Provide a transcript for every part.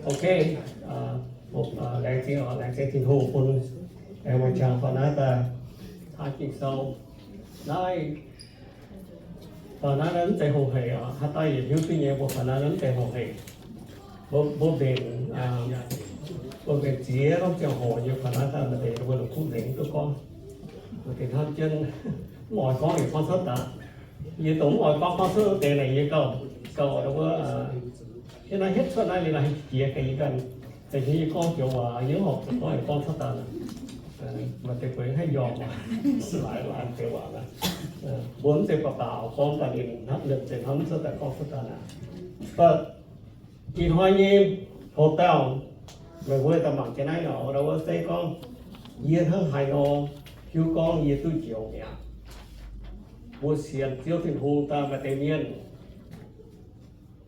Ok, laengz zingh, laengz zingh Tin-Hungh bun aengx maaih qangx faaux naaiv daaih taaih Ging-Sou. Naaiv faaux naaiv mv zeiz hoc hec oc. Haaix dauh yietc hiuv duqv nyei, mbuo faaux naaiv mv zeiz hoc hec. Mbuo mbenc, mbuo mbenc ziex norm ziangh hoc nyei faaux naaiv daaih maaih deix mbuo longc kuv nzengc duqv gorngv. Maaih deix hnamv jienv mv oix gorngv yietc gorngv cuotv daaih. Yie dongh mv oix gorngv gorngv cuotv deix naaic yie gauh, gauh wuov, hietv naaiv hietv cuotv naaiv liuz naaiv jiex gaax yie ganh. Zeiz yie gorngv joux waac yie mv horpc zuqc gorngv yietc gorngv cuotv daaih. Maaih deix bueix haih njormh, laaix laaix deix waac naaiv. Mbuo mv zeiz baac baac gorngv daaih ninh hnamv, ninh zeiz hnamv cuotv daaih gorngv cuotv daaih naaic. But ih hnoi nyei hotel, meih mbuo daaih mangc jienv naaiv nyei, wuov se gorngv yie hnangv haaix nor hiuv gorngv yie duqv njoux mi'aqv. Mbuo sienx Ziouv Tin-Hungh daaih maaih deix mienh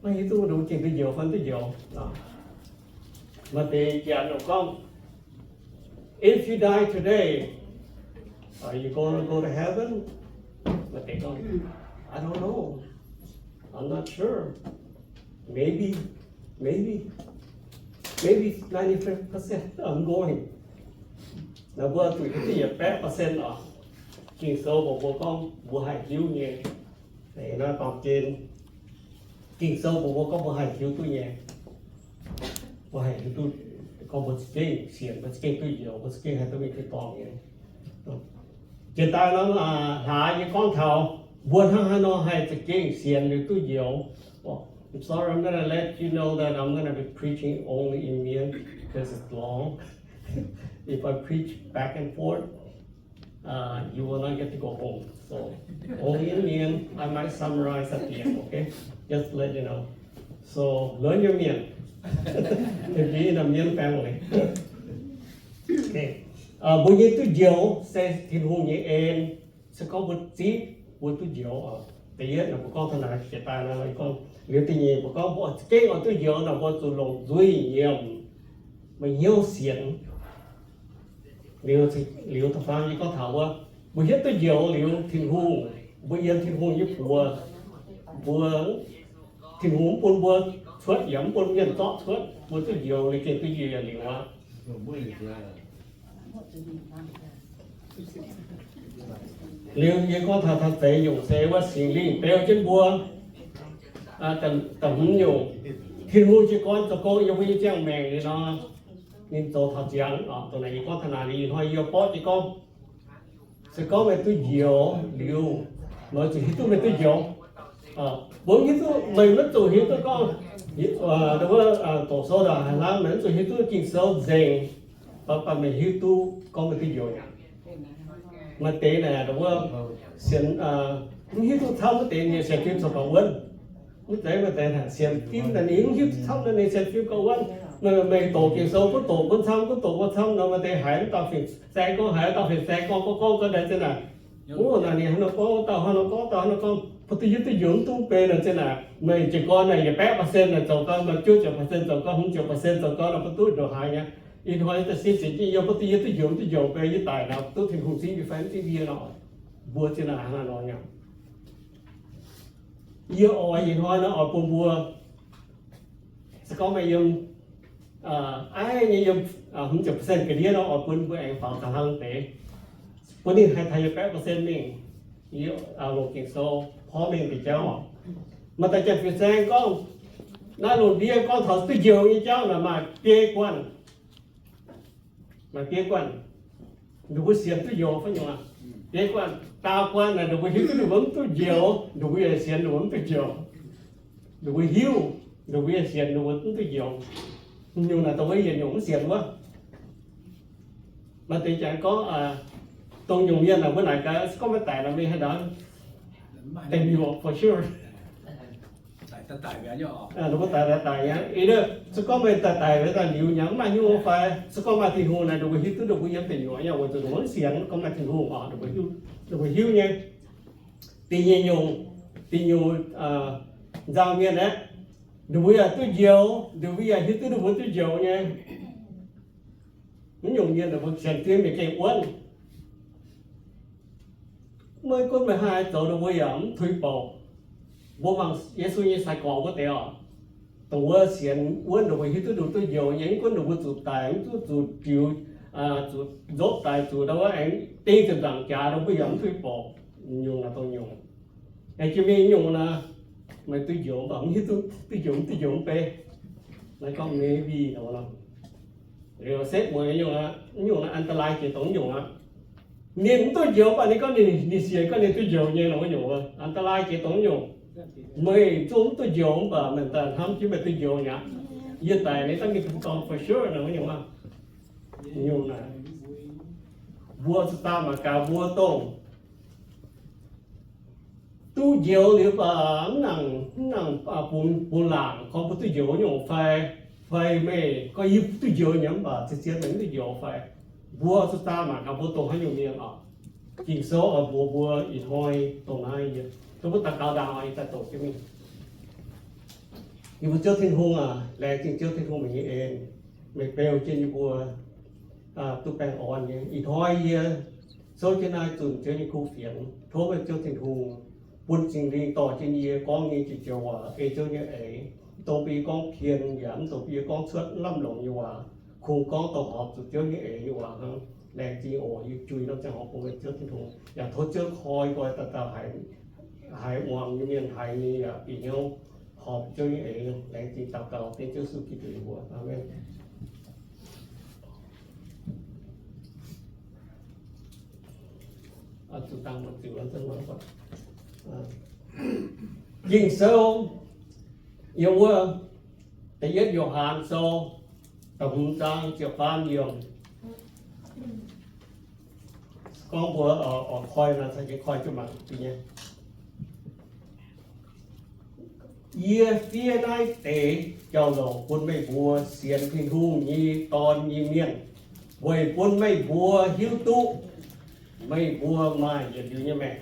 maiv hiuv duqv ninh gengh duqv njoux fai mv duqv njoux. Maaih deix janx ninh gorngv, if you die today, are you gonna go to heaven? Maaih deix gorngv, I don't know. I'm not sure. Maybe, maybe, maybe ninety-five percent I'm going. Naaiv mbuo zuqc hiuv duqv yietc baeqv percent oc. Ging-Sou mbuox mbuo gorngv mbuo haih hiuv nyei. Naaiv baamh gen Ging-Sou mbuox mbuo gorngv mbuo haih hiuv duqv nyei. Mbuo haih hiuv duqv gorngv mbuo za'gengh sienx, mbuo za'gengh duqv njoux, mbuo za'gengh haih duqv mingh tin-dorngh nyei. Jiex daaih norm hlaax nyei gorngv taux mbuo hnangv haaix nor haih za'gengh sienx liuz duqh njoux. Well, I'm sorry, I'm gonna let you know that I'm gonna be preaching only in Mien because it's long. If I preach back and forth, uh, you will not get to go home. So only in Mien, I might summarize at the end, okay? Just to let you know. So learn your Mien to be in a Mien family. Okay. Uh, mbuo nyei duqv njoux se Tin-Hungh nyei en. Se gorngv mbuo zipv mbuo duqv njoux, da'yietv naaic mbuo gorngv taux naaic jiex daaih nor, gorngv liuz da'nyeic mbuo gorngv mbuo za'gengh oix duqv njoux nor, mbuo zuqc longc nzuih nyiemc, meih hnyouv sienx. Liuz, liuz da'faam yie gorngv taux wuov, mbuo hiuv duqv njoux liuz Tin-Hungh, mbuo yiem Tin-Hungh nyei buoz, mbuo, Tin-Hungh mv bun mbuo cuotv yaac mv bun mienh zorqv cuotv, mbuo duqv njoux liuz gengh duqv njoux yietc liuz aqv. Liuz yie gorngv taux taux zeix nyungc se wuov Singx Lingh beu jienv mbuo. Da'hmz nyungc, Tin-Hungh jiez gorn zoux gong yiem mbuo nyei ziangh maengc liuz nor, ninh zoux taux ziangx oc. Dongh naaic yie gorngv taux naaic liuz, ih hnoi yie borqv jiez gorngv, se gorngv meih duqv njoux liuz, meih zuqc hiuv duqv meih duqv njoux. Mbuo mv hiuv duqv, meih maiv zuqc hiuv duqv gorngv, wuov, doqc sou ndongc haaix hnangv, meih mv zuqc hiuv duqv Ging-Sou nzengc, mv baac meih hiuv duqv gorngv meih duqv njoux nyei. Maaih deix naaic wuov sienx, mv hiuv duqv camv wuov deix ninh sienx fim zoux gauh wuonv. Mv zeiz maaih deix sienx fim naaic ninh mv hiuv duqv camv naaic ninh sienx fim gauh wuonv. Meih, meih doqc Ging-Sou gunv doqc gunv camv, gunv doqc gunv camv nor, maaih deix haiz mv dauh fin saeng gorngv, haiz dauh fin saeng gorngv, gorngv gorngv ga'naaiv zinh naaic, wuov naaic ninh hnangv nor gorngv, dauh hnangv nor gorngv, dauh hnangv nor gorngv, bun duqv hiuv duqv njoux mv duqv benx naaic zinh naaic, meih jiez gorn naaic yietc baeqv percent naaic zoux gau, maaih juov ziepc percent zoux gau, hmz ziepc percent zoux gau nor, bun duqv ndongc haaix nyei. Ih hnoi da'sin sienx jienv yie, bun duqv hiuv duqv njoux mv duqv njoux benx yie daic naaic, duqv Tin-Hungh zipv yie fai mv zipv yie nor, mbuo zinh naaic hnangv naaic nor nyei. Yie oix ih hnoi nor oix bun mbuo, se gorngv meih yiem, aiv nyei yiem, hmz ziepc percent ga'ndiev nor oix bun mbuo aengx faaux da'faam hlangv deix, bun ninh haih taux yietc baeqv percent mingh, yie longc Ging-Sou porv mengh deix jauv oc. Maaih deix janx-fin-saeng gorngv, naaiv lungh ndiev gorngv taux duqv njoux nyei jauv naaic maaih biei guanh. Maaih biei guanh, ninh mbuo sienx duqv njoux fai nyungc aqv. Biei guanh, daauh guanh naaic ninh mbuo hiuv duqv ninh mbuo mv duqv njoux, ninh mbuo yaac sienx ninh mbuo mv duqv njoux. Ninh mbuo hiuv, ninh mbuo yaac sienx ninh mbuo mv duqv njoux. Nyungc naaic dongh wuov yietc nyungc mv sienx wuov. Maaih deix janx gorngv, dongh nyungc mienh naaic mbuo naaic gaax, se gorngv meih daic nor meih haaix nor, deic nyuoqc for sure. Ninh mbuo daic daic nyei. Ih, se gorngv meih daic daic daaih liuz nyei mv maaih hnyouv fai, se gorngv maaih Tin-Hungh naaic, ninh mbuo hiuv duqv ninh mbuo yiem deic nyuoqc nyei, weic zuqc ninh mbuo mv sienx, gorngv maaih Tin-Hungh oc, ninh mbuo hiuv, ninh mbuo hiuv nyei. Da'nyeic nyungc, da'nyeic nyungc nzauh mienh aeqv, ninh mbuo yaac duqv njoux, ninh mbuo yaac hiuv duqv ninh mbuo duqv njoux nyei. Mv nyungc mienh ninh mbuo sienx fim mingh gengh wuonv. Maiv gunv meih haaix zoux ninh mbuo yaac mv tuix bouc. Mbuo mangc Yesu nyei sai-gorx wuov deix oc. Dongh wuov sienx wuov ninh mbuo hiuv duqv ninh mbuo duqv njoux nyei, mv gunv ninh mbuo zuqc daic, mv gunv zuqc diux, zuqc nzopv daic, zuqc ndau wuov aengx ding ziepc nzaangc jaax nor mbuo yaac mv duqv borqc. Nyungc naaic dongh nyungc. Aengx jiex mingh nyungc naaic, meih duqv njoux mv baac mv hiuv duqv duqv njoux mv duqv njoux mv bei. Naaiv gorngv maybe nor. Liuz setv mueiz nyungc aqv, nyungc naaiv อันตราย jiex dongh nyungc aqv. Ninh mv duqv njoux mv baac ninh gorngv ninh, ninh sienx gorngv ninh duqv njoux nyei nor nyungc wuov อันตราย jiex dongh nyungc. Meih zungv mv duqv njoux mv baac meih daaih hnamv jienv meih duqv njoux nyei aqv. Yie daic ninh dangh ninh bun dorngx for sure nor nyungc aqv. Nyungc naaic, mbuo zuqc daaih mangc gaax mbuo dongh duqv njoux liuz mv baac mv nangc, mv nangc bungx, bungx laangc gorngv mbuo duqv njoux nyungc fai, fai meih gorngv yie duqv njoux nyei mv baac zien-zien meih mv duqv njoux fai. Mbuo zuqc daaih mangc gaax mbuo dongh haaix nyungc mienh oc. Ging-Sou oix mbuox mbuo ih hnoi dongh naaiv yie, tov mbuo daux gaux ndaangc oc, yie daaih doqc jienv mingh. Yie mbuo Ziouv Tin-Hungh aac, laengz zingh Ziouv Tin-Hungh meih nyei en, meih beu jienv yie mbuo duqv baengh orn nyei. Ih hnoi yie souv jienv naaiv zunh Ziouv nyei kuv fienx, tov meih Ziouv Tin-Hungh bun Singx Lingh dorh jienv yie gorngv nyei jiex joux waac ei Ziouv nyei eix, mv dungx bun yie gorngv pien yaac mv dungx bun yie gorngv cuotv lamh longc nyei waac, kungx gorngv dongh horpc zuqc Ziouv nyei eix nyei waac hnangv. Laengz zingh oc. Yie juix norm ziangh hoc bun meih Ziouv Tin-Hungh, yaac tov Ziouv koi nqoi dauh dauh haiz muangx nyei mienh haiz nyei yaac bieqc hnyouv horpc Ziouv nyei eix. Laengz zingh daux gaux dengv Ziouv Yesu Giduc nyei mbuox. Aamen. Ging-Sou yiem wuov Da'yietv Yo^han Sou da'hmz zaang ziepc faam yiemc. Gorngv mbuo oix koi nor, caux jienv koi jienv mangc nyei. Yie fiev naaiv deix jauv-louc bun meih mbuo sienx Tin-Hungh nyei Dorn nyei mienh, weic bun meih mbuo hiuv duqv meih mbuo maaih yietc liuz nyei maengc.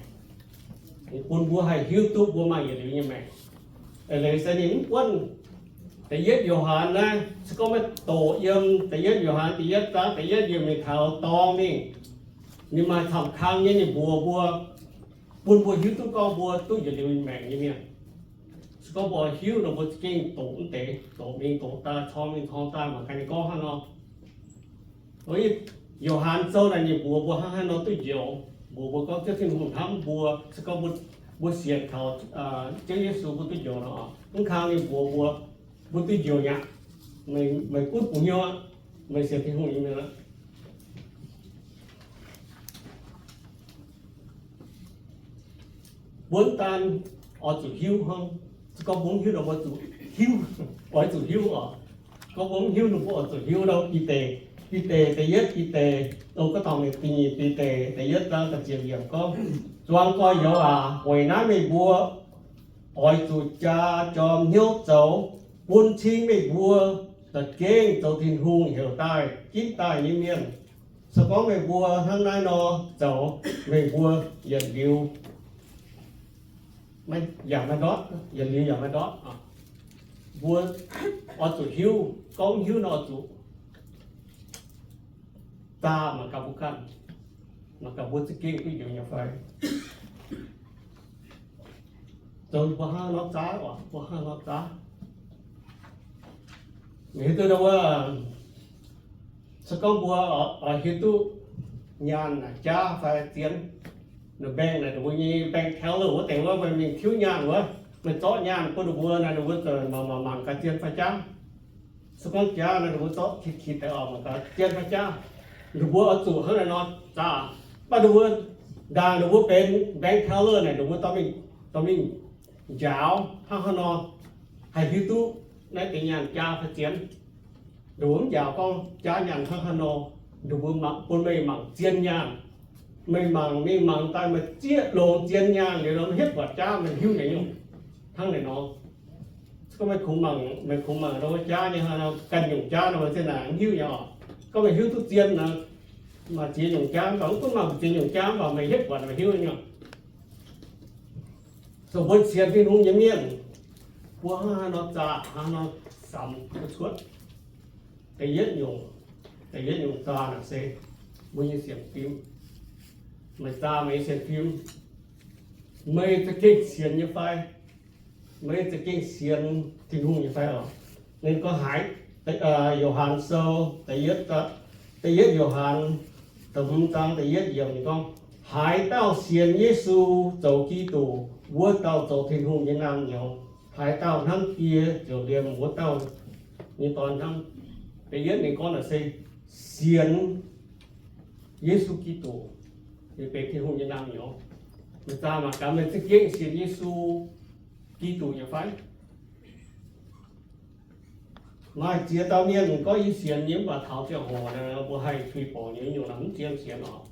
Bun mbuo haih hiuv duqv mbuo maaih yietc liuz nyei maengc. Eix leiz se ninh mv buonv Da'yietv Yo^han naaiv, se gorngv meih doqc yiem Da'yietv Yo^han da'yietv zaang da'yietv yiemc mingh taux dorngx mingh, ninh maaih camv kang nyei ninh mbuox mbuo, bun mbuo hiuv duqv gorngv mbuo duqv yietc liuz maengc nyei mienh. Se gorngv mbuo hiuv nor, mbuo za'gengh doqc mv deix, doqc mingh doqc daaih, corng mingh corng daaih, mangc gaax ninh gorngv hnangv nor. Yo^han Sou naaic ninh mbuox mbuo hnangv haaix nor duqv njoux, mbuox mbuo gorngv Ziouv Tin-Hungh hnamv mbuo. Se gorngv mbuo sienx kaux Ziouv Yesu mbuo duqv njoux nor, mv kang ninh mbuox mbuo, mbuo duqv njoux nyei aqv. Meih gunv bungx hnyouv aqv. Meih sienx Tin-Hungh nyei mienh aqv. Mbuo mv daan oix zuqc hiuv hnangv. Se gorngv mbuo mv hiuv nor, mbuo zuqc hiuv, oix zuqc hiuv oc. Gorngv mbuo mv hiuv nor, mbuo oix zuqc hiuv nor. Bide, Bide da'yietv, Bide, dongh gorngv taux mingh da'nyeic Bide da'yietv zaang da'ziepc yiemc gorngv, Zuangx gorx-youz aac, weic naaiv meih mbuo oix zuqc jaa jorm hnyouv zoux, bun cing meih mbuo za'gengh zoux Tin-Hungh heuc daaih ginv daaih nyei mienh. Se gorngv meih mbuo hnangv naaiv nor zoux, meih mbuo yietc liuz yaac maiv ndortv, yietc liuz yaac maiv ndortv. Mbuo oix zuqc hiuv, gorngv hiuv nor oix zuqc zaah mangc gaax mbuo ganh, mangc gaax mbuo za'gengh duqv njoux nyei fai. Zoux mbuo hnangv nor zaah oc, mbuo hnangv nor zaah. Meih hiuv duqv wuov, se gorngv mbuo oix hiuv duqv nyaanh naaic jaav fai zien, naaic bank naaic, ninh mbuo nyei bank teller wuov deix wuov, meih mingh tiuv nyaanh wuov, meih zorqv nyaanh bun ninh mbuo naaic, ninh mbuo zuqc mangc mangc mangc gaax zien fai jaav. Se gorngv jaav naaic, ninh mbuo zorqv qiex qiex deix oc, mangc gaax zien fai jaav. Ninh mbuo oix zuqc hnangv naaic nor zaah. Mv baac ninh mbuo ndaangc ninh mbuo benx bank teller naaic, ninh mbuo dorh mingh, dorh mingh njaaux hnangv haaix nor haih hiuv duqv naaiv deix nyaanh jaav fai zien. Ninh mbuo mv njaaux gorngv jaav nyaanh hnangv haaix nor, ninh mbuo mangc, bun meih mangc zien nyaanh. Meih mangc mingh mangc daaih meih zieqv longx zien nyaanh liuz nor, maiv hietv buatc jaav meih hiuv nyei nyungc. Hnangv naaic nor, se gorngv meih kungx mangc, meih kungx mangc ndau wuov jaav nyei hnangv nor, ganh nyungc jaav nor, meih zinh naaic mv hiuv nyei oc. Gorngv meih hiuv duqv zien nor, maaih ziex nyungc jaav, mv baac mv gunv maaih ziex nyungc jaav, mv baac meih hietv buatc meih hiuv nyei oc. So mbuo sienx Tin-Hungh nyei mienh, mbuo hnangv haaix nor zaah, hnangv haaix nor samx duqv cuotv. Da'yietv nyungc, da'yietv nyungc zaah naaic se mbuo nyei sienx fim. Meih zaah meih nyei sienx fim, meih za'gengh sienx nyei fai? Meih za'gengh sienx Tin-Hungh nyei fai oc? Ninh gorngv haaix, Yo^han Sou da'yietv, da'yietv Yo^han, da'hmz zaang da'yietv yiemc ninh gorngv, haaix dauh sienx Yesu zoux Giduc, wuov dauh zoux Tin-Hungh nyei naamh nyouz. Haaix dauh hnamv Die ziouc liemh wuov dauh nyei dorn hnamv. Da'yietv ninh gorngv naaic se sienx Yesu Giduc, ninh benx Tin-Hungh nyei naamh nyouz. Meih zaah mangc gaax, meih za'gengh sienx Yesu Giduc nyei fai? Maaih ziex dauh mienh gorngv yie sienx nyei, mv baac taux ziangh hoc mbuo haih tuix bouc nyei nyungc, mv zien sienx oc.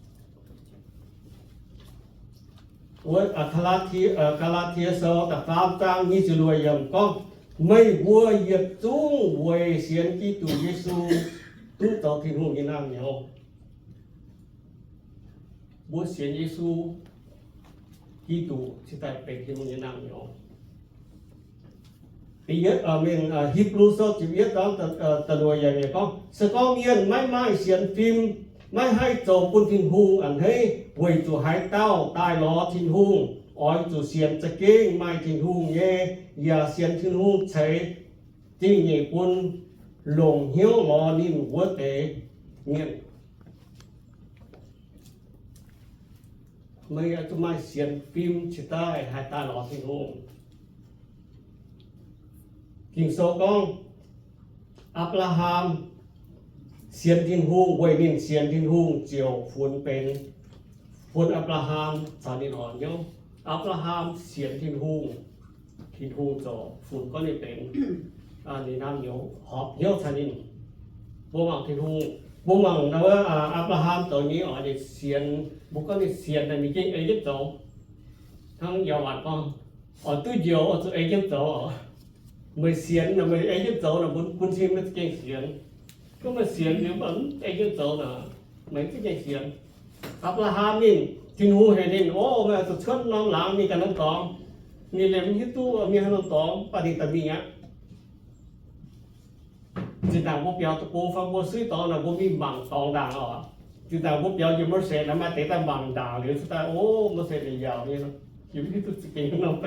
Wuov Gaa^laa^tie, Gaa^laa^tie Sou da'faam zaang nyic ziepc luoqc yiemc gorngv, meih mbuo yietc zungv weic sienx Giduc Yesu duqv zoux Tin-Hungh nyei naamh nyouz. Mbuo sienx Yesu Giduc cingx daaih benx Tin-Hungh nyei naamh nyouz. Da'yietv, mienh, Hipv^lu Sou ziepc yietv zaang da'luoqc yiemc gorngv, se gorngv mienh maiv maaih sienx fim, maiv haih zoux bun Tin-Hungh a'hneiv weic zuqc haaix dauh daaih lorz Tin-Hungh oix zuqc sienx za'gengh maaih Tin-Hungh nyei, yaac sienx Tin-Hungh ceix zingh nyeic bun longc hnyouv lorz ninh wuov deix mienh. Meih zuqc maaih sienx fim cingx daaih haih daaih lorz Tin-Hungh. Ging-Sou gorngv, Apc^laa^ham sienx Tin-Hungh, weic ninh sienx Tin-Hungh ziouc funx benx, funx Apc^laa^ham caux ninh orn hnyouv. Apc^laa^ham sienx Tin-Hungh, Tin-Hungh ziouc funx gorngv ninh benx ninh naamh nyouz, horpc hnyouv caux ninh. Mbuo mangc Tin-Hungh, mbuo mangc wuov Apc^laa^ham zoux nyei oc, ninh sienx, mbuo gorngv ninh sienx naaic ninh gengh ei jienv zoux. Hnangv Yo^han gorngv, oix duqv njoux oix zuqc ei jienv zoux oc. Meih sienx naaic meih ei jienv zoux naaic, mbuo bun cing meih za'gengh sienx. Gorngv meih sienx liuz mv baac mv ei jienv zoux naaic, meih za'gengh sienx. Apc^laa^ham ninh, Tin-Hungh heuc ninh, o, meih oix zuqc cuotv norm laangz mingh ganh norm dorngx. Ninh liemh mv hiuv duqv mingh haaix norm dorngx, mv baac ninh daaih mingh aqv. Zinh ndaangc mbuo biaux deic-bung fai mbuo suiv dorngx naaic, mbuo mingh mangc dorngx ndaangc oc. Zinh ndaangc mbuo biaux njiec Mose naaic, maaih deix daaih mangc ndaangc liuz, daaih, o, Mose ninh yaac mingh, mv hiuv duqv za'gengh norm,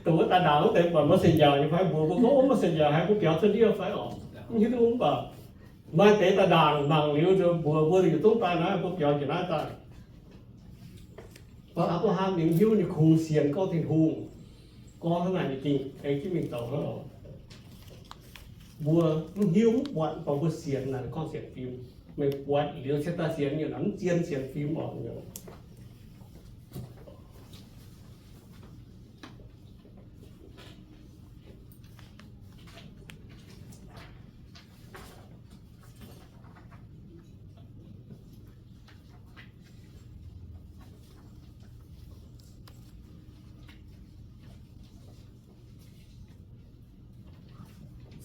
dongh wuov daaih ndaangc wuov deix buatc Mose yaac nyei fai, mbuox mbuo gorngv, o, Mose yaac haiz mbuo biaux cuotv ndiev fai oc. Mv hiuv duqv mv baac maaih deix daaih ndaangc mangc liuz, mbuox mbuo yietc zungv daaih naaiv, mbuo biaux njiec naaiv daaih. Mv baac Apc^laa^ham ninh mv hiuv, ninh kungx sienx gorngv Tin-Hungh gorngv hnangv naaic, ninh gengh ei jienv mingh zoux hnangv oc. Mbuo mv hiuv mv buatc, mv baac mbuo sienx naaic gorngv sienx fim. Meih buatc liuz cingx daaih sienx nyei, mv zien sienx fim oc.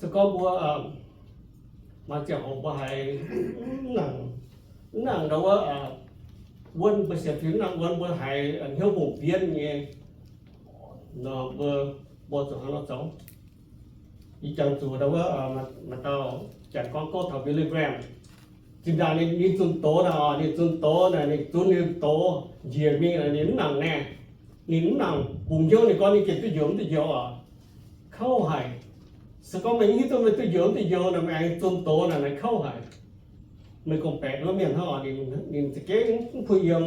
Se gorngv mbuo maaih ziangh hoc mbuo haiz mv nangc, mv nangc ndau wuov, wuonv mbuo sienx fim mv nangc wuonv, mbuo haiz hnyouv mbungh bienv nyei nor, mbuo, mbuo zuqc hnangv nor zoux. Ih jangx zuqc ndau wuov, maaih dauh janx gorngv gouv taux Billy Graham. Zinh ndaangc ninh, ninh zunh doz naaic oc, ninh zunh doz naaic, ninh zunv ninh doz njiec mingh naaic, ninh mv nangc naaic. Ninh mv nangc bungx hnyouv, ninh gorngv ninh gengh duqv njoux mv duqv njoux oc. Kouv haic. Se gorngv meih mv hiuv duqv meih duqv njoux mv duqv njoux naaic, meih aengx zunh doz naaic, naaic kouv haic. Meih gorngv-baeqc wuov mienh hnangv oc, ninh za'gengh mv puix yiem.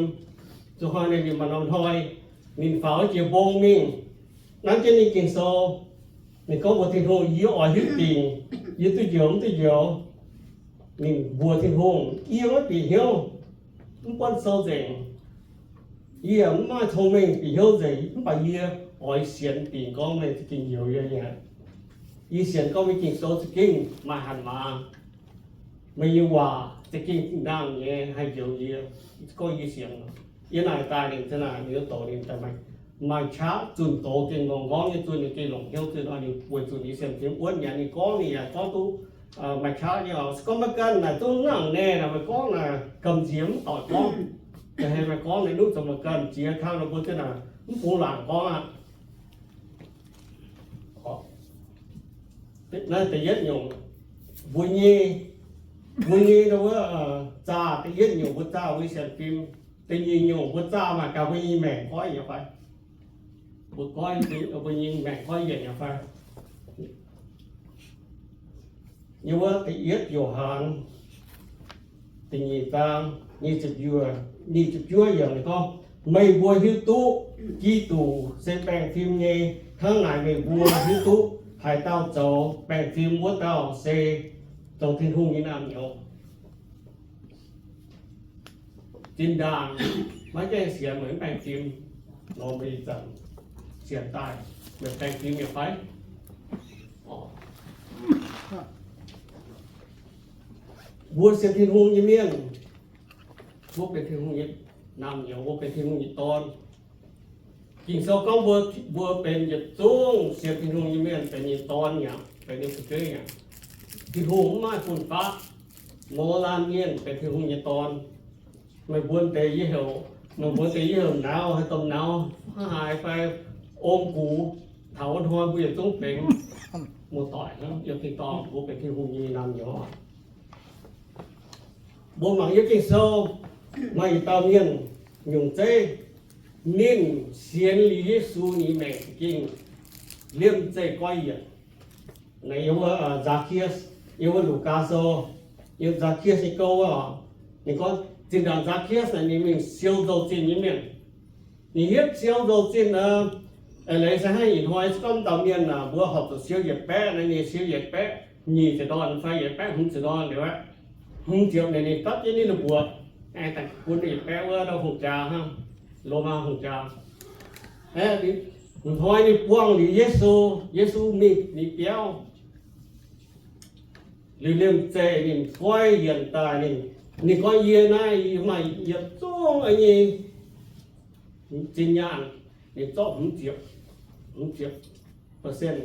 Zuqc hnoi ninh, ninh maaih norm hnoi, ninh faaux jiex mbong mingh, nanv jienv ninh Ging-Sou. Ninh gorngv mbuox Tin-Hungh, yie oix hiuv dingc yie duqv njoux mv duqv njoux. Ninh mbuox Tin-Hungh, yie maiv bieqc hnyouv, mv buonv sou nzengc. Yie mv maaih cong-mengh bieqc hnyouv nzengc, mv baac yie oix sienx dingc gorngv meih za'gengh njoux yie nyei. Yie sienx gorngv meih Ging-Sou za'gengh maaih hatc maaz. Meih nyei waac za'gengh zinh ndaangc nyei haih njoux yie. Gorngv yie sienx, yie naaic daaih ninh, naaic ninh doqc ninh daaih maaih qaqv zunh doz gengh ngorngv nyei zunh, ninh gengh longc hnyouv zunh, ninh weic zuqc ninh sienx fim wuonv nyanc, ninh gorngv ninh yaac gorngv duqv maaih qaqv nyei oc. Se gorngv maiv ganh naaic zungv nangc naeh naaic, meih gorngv naaic gamh nziex mv doic gorngv. Heh meih gorngv naaic nuqv zoux maaih ganh ziex kang nor, mbuo za'naaic mv bungx laangc gorngv aqv. Naaiv da'yietv nyungc, mbuo nyei, mbuo nyei wuov zaah, da'yietv nyungc mbuo zaah mbuo sienx fim. Da'nyeic nyungc mbuo zaah maaih gaax mbuo nyei maengc goiv nyei fai? mbuo goiv, mbuo nyei maengc goiv yienc nyei fai? Yiem wuov da'yietv Yo^han da'nyeic zaang nyic ziepc juov yiemc ninh gorngv, meih mbuo hiuv duqv Giduc se baengh fim nyei, hnangv naaic meih mbuo hiuv duqv haaix dauh zoux baengh fim wuov dauh se zoux Tin-Hungh nyei naamh nyouz. Zinh ndaangc maiv gaengh sienx meih mv baengh fim nor, meih zanc sienx daaih meih baengh fim nyei fai? Mbuo sienx Tin-Hungh nyei mienh, mbuo benx Tin-Hungh nyei naamh nyouz, mbuo benx Tin-Hungh nyei dorn. Ging-Sou gorngv mbuo, mbuo benx yietc zungv sienx Tin-Hungh nyei mienh benx ninh dorn aqv, benx ninh fu'jueiv aqv. Tin-Hungh mv maaih fun-faqv mouz laanh mienh benx Tin-Hungh nyei dorn. Meih mbuo deix yie heuc, meih mbuo deix yie heuc nauz, haaix domh nauz, haaix fai ong-gux, taux wuov hnoi mbuo yietc zungv benx muoz-doic hnangv, yiem tin-dorngh mbuo benx Tin-Hungh nyei naamh nyouz. Mbuo mangc yiem Ging-Sou maaih yietc dauh mienh nyungc zeiv, ninh sienx liuz Yesu nyei maengc za'gengh liemh zeih goiv yienc. Naaiv yiem wuov Nzaa^kias, yiem wuov Lugaa Sou, yiem Nzaa^kias nyei gouv wuov, ninh gorngv zinh ndaangc Nzaa^kias naaic ninh mingh siou nzou-zinh nyei mienh. Ninh hietv siou nzou-zinh nor, eix leiz se hnangv ih hnoi se gorngv dauh mienh aah, mbuo horpc zuqc siou yietc baeqv, naaiv ninh siou yietc baeqv nyic ziepc ndorn fai yietc baeqv hmz ziepc ndorn liuz aqv, hmz ziepc naaic ninh dapv jienv ninh la'buoc, aengx daaih bun yietc baeqv wuov ndau hungh jaa hnangv, Lomaa hungh jaa. Ih hnoi ninh buangh liuz Yesu, Yesu mingh ninh biauv. Liuz liemh zeih ninh goiv yienc daaih, ninh, ninh gorngv, yie naaiv yie maaih yietc zungv nyei zinh nyaanh, ninh zorqv hmz ziepc, hmz ziepc percent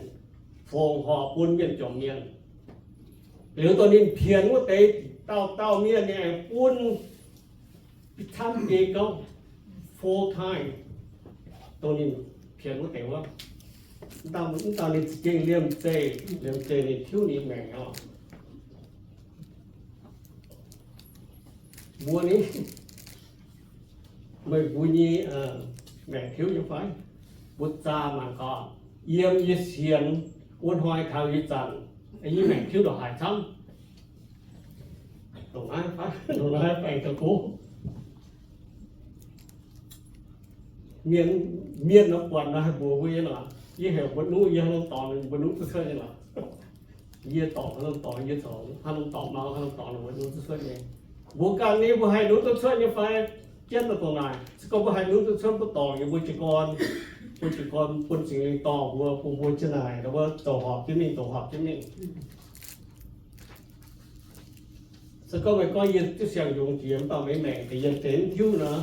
fongc horc bun mienh jomc mienh. Liuz dongh ninh pienx wuov deix dauh dauh mienh, ninh aengx bun camv biei gouv, four times, dongh ninh pienx wuov deix wuov. Mv dauh, mv dauh ninh za'gengh liemh zeih, liemh zeih ninh tiuv ninh maengc oc. Mbuo ni, meih mbuo nyei maengc tiuv nyei fai? Mbuo zaah mangc gaax, yiem yie sienx wuov hnoi taux ih zanc, yie maengc tiuv ndongc haaix camv? Ndongc naaiv fai, ndongc naaiv baengh taux gux. Mienh, mienh nor buatc nor haih mbuox mbuo nyei lorqc. Yie heuc mbuo nuqv, yie haaix norm dorngx mbuo nuqv duqv cuotv nyei lorqc. Yie dorngc haaix norm dorngx, yie zoux haaix norm dorngx, mau haaix norm dorngx, mbuo nuqv duqv cuotv nyei. Mbuo ganh ni mbuo haih nuqv duqv cuotv nyei fai? Jienv daaih dongh naaic, se gorngv mbuo haih nuqv duqv cuotv mbuo dorngc nyei, mbuo jiez gorn, mbuo jiez gorn bun Singx Lingh dorh mbuo, bun mbuo jienv naaic, mbuo zoux horpc jienv mingh, zoux horpc jienv mingh. Se gorngv meih gorngv yie duqv siang-yungz jiex, mv baac meih maengc deix yiem deix mv tiuv nor,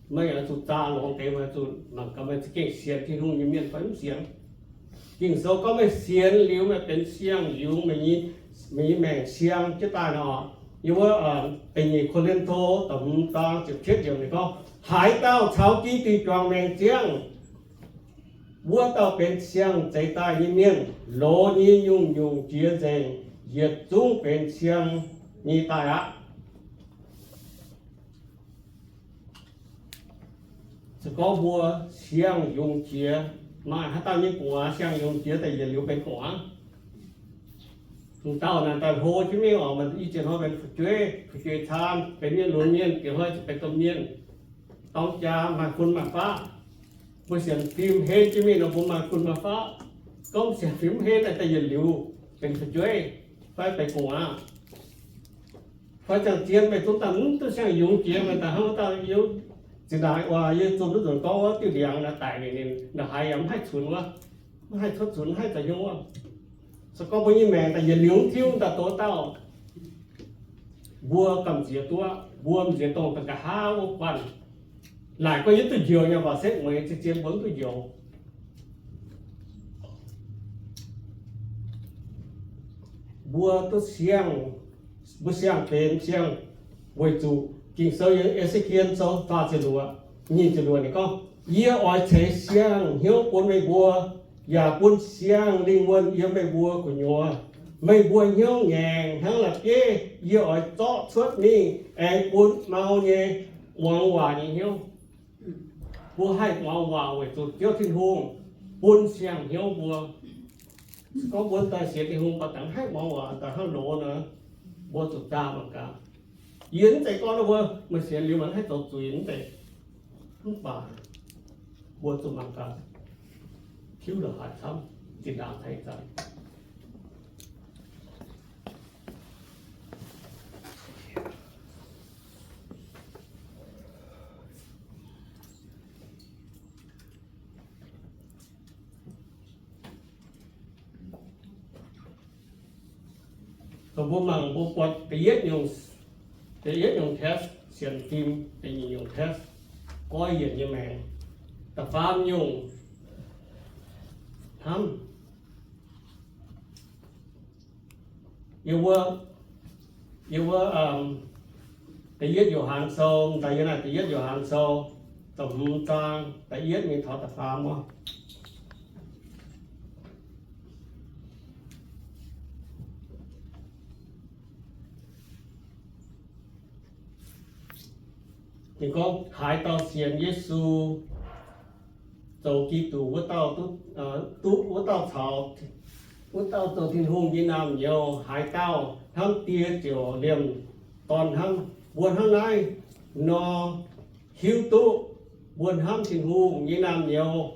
meih oix zuqc zaah longx deix, meih oix zuqc mangc gaax meih za'gengh sienx Tin-Hungh nyei mienh fai mv sienx. Ging-Sou gorngv meih sienx liuz meih benx siang-yungz, meih nyei, meih nyei maengc siang jienv daaih nor. Yiem wuov da'nyeic Ko^lin^to da'hmz zaang ziepc cietv yiemc ninh gorngv, haaix dauh caux Giduc juangc maengc ziangh, wuov dauh benx siang-zeix daaih nyei mienh. Loz nyei nyungc-nyungc jiex nzengc, yietc zungv benx siang nyei daaih aqv. Se gorngv mbuo siang-yungz jiex, maaih haaix dauh nyei gu'nguaaz siang-yungz jiex daaih yietc liuz benx gu'nguaaz? M'dauh naaic daaih hlo jienv mingh oc, maaih i ziex hnoi benx fu'jueiv, fu'jueiv caan, benx mienh lunx mienh, dieh hnoi benx domh mienh, dorng jaa, maaih fun maaih faqv. Mbuo sienx fim henv jienv mingh nor, mbuo maaih fun maaih faqv. Gorngv sienx fim mv henv daaih yietc liuz benx fu'jueiv fai benx gu'nguaaz. Fai ziangh zien meih zungv daaih mv duqv siang-yungz jiex, meih daaih hnangv wuov dauh yie zinh ndaangc waac yie zunh duqv nzunc gorngv wuov diuh ndiangx naaic daic liuz ninh ndongc haaix yaac mv haih cunx wuov, mv haih cuotv cunx, mv haih zoux hnyouv wuov. Se gorngv mbuo nyei maengc daaih yietc liuz mv tiuv daaih douz dauh, mbuo gamh nziex duqv, mbuo m'nziex dongh da'nqa'haav wuov guanh. Laaic gorngv yie duqv njoux nyei waac setv mueiz, zien zien mbuo mv duqv njoux. Mbuo duqv siang, mbuo siang benx siang weic zuqc Ging-Sou yiem E^se^ken Sou faah ziepc luoqc, nyic ziepc luoqc ninh gorngv, yie oix ceix siang hnyouv bun meih mbuo, yaac bun siang lingh wuonh yiem meih mbuo gu'nyuoz. Meih mbuo hnyouv ngaengc hnangv la'bieiv yie oix zorqv cuotv mingh, aengx bun mau nyei, muangx waac nyei hnyouv. Mbuo haih muangx waac weic zuqc Ziouv Tin-Hungh bun siang-hnyouv mbuo. Gorngv mbuo daaih sienx Tin-Hungh mv baac dangh haih muangx waac daaih hnangv loz nor, mbuo zuqc zaah mangc gaax. Yie mv zeiz gorngv mbuo maaih sienx liuz maiv haih zoux zuiz mv zeiz, mv baac mbuo zuqc mangc gaax, tiuv la'haaix camv, zinh ndaangc haih zanc. Mbuo mangc mbuo buatc da'yietv nyungc, da'yietv nyungc test sienx fim, da'nyeic nyungc test goiv yienc nyei maengc, da'faam nyungc hnamv. Yie wuov, yie wuov, da'yietv Yo^han Sou, da'yietv Yo^han Sou, da'hmz zaang, da'yietv mingh taux da'faam wuov. Ninh gorngv, haaix dauh sienx Yesu zoux Giduc wuov dauh duqv, duqv wuov dauh caux, wuov dauh zoux Tin-Hungh nyei naamh nyouz. Haaix dauh hnamv Die ziouc liemh Dorn hnangv. Mbuo hnangv naaiv nor hiuv duqv mbuo hnamv Tin-Hungh nyei naamh nyouz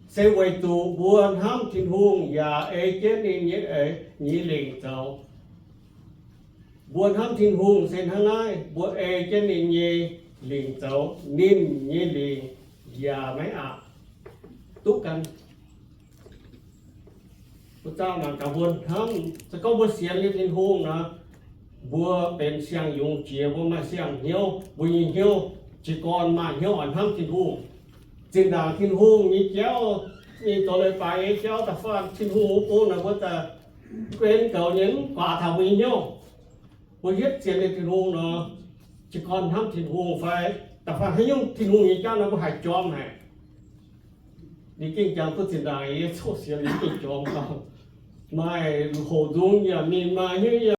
se weic zuqc mbuo hnamv Tin-Hungh yaac ei jienv ninh nyei, nyei lingc zoux. Mbuo hnamv Tin-Hungh se hnangv naaiv, mbuo ei jienv ninh nyei lingc zoux, ninh nyei lingc yaac maiv aqc. Duqv gan. Mbuo zaah mangc gaax mbuo hnamv, se gorngv mbuo sienx liuz Tin-Hungh nor, mbuo benx siang-yungz jiex, mbuo maaih siang-hnyouv, mbuo nyei hnyouv jiez gorn maaih hnyouv oix hnamv Tin-Hungh. Zinh ndaangc Tin-Hungh nyei jauv, ninh zoux leiz-baaix nyei jauv da'faanh Tin-Hungh wuov bung naaic mbuo daaih benx goux nyei mv guaax taux mbuo nyei hnyouv. Mbuo hietv sienx liuz Tin-Hungh nor, jiez gorn hnamv Tin-Hungh fai da'faanh haaix nyungc Tin-Hungh nyei jauv nor mbuo haih jorm haic. Ninh gengh jangx duqv zinh ndaangc yie coqv sienx liuz gengh jorm gauh. Maaih hoqc nzung yaac mingh, maaih hnyouv yaac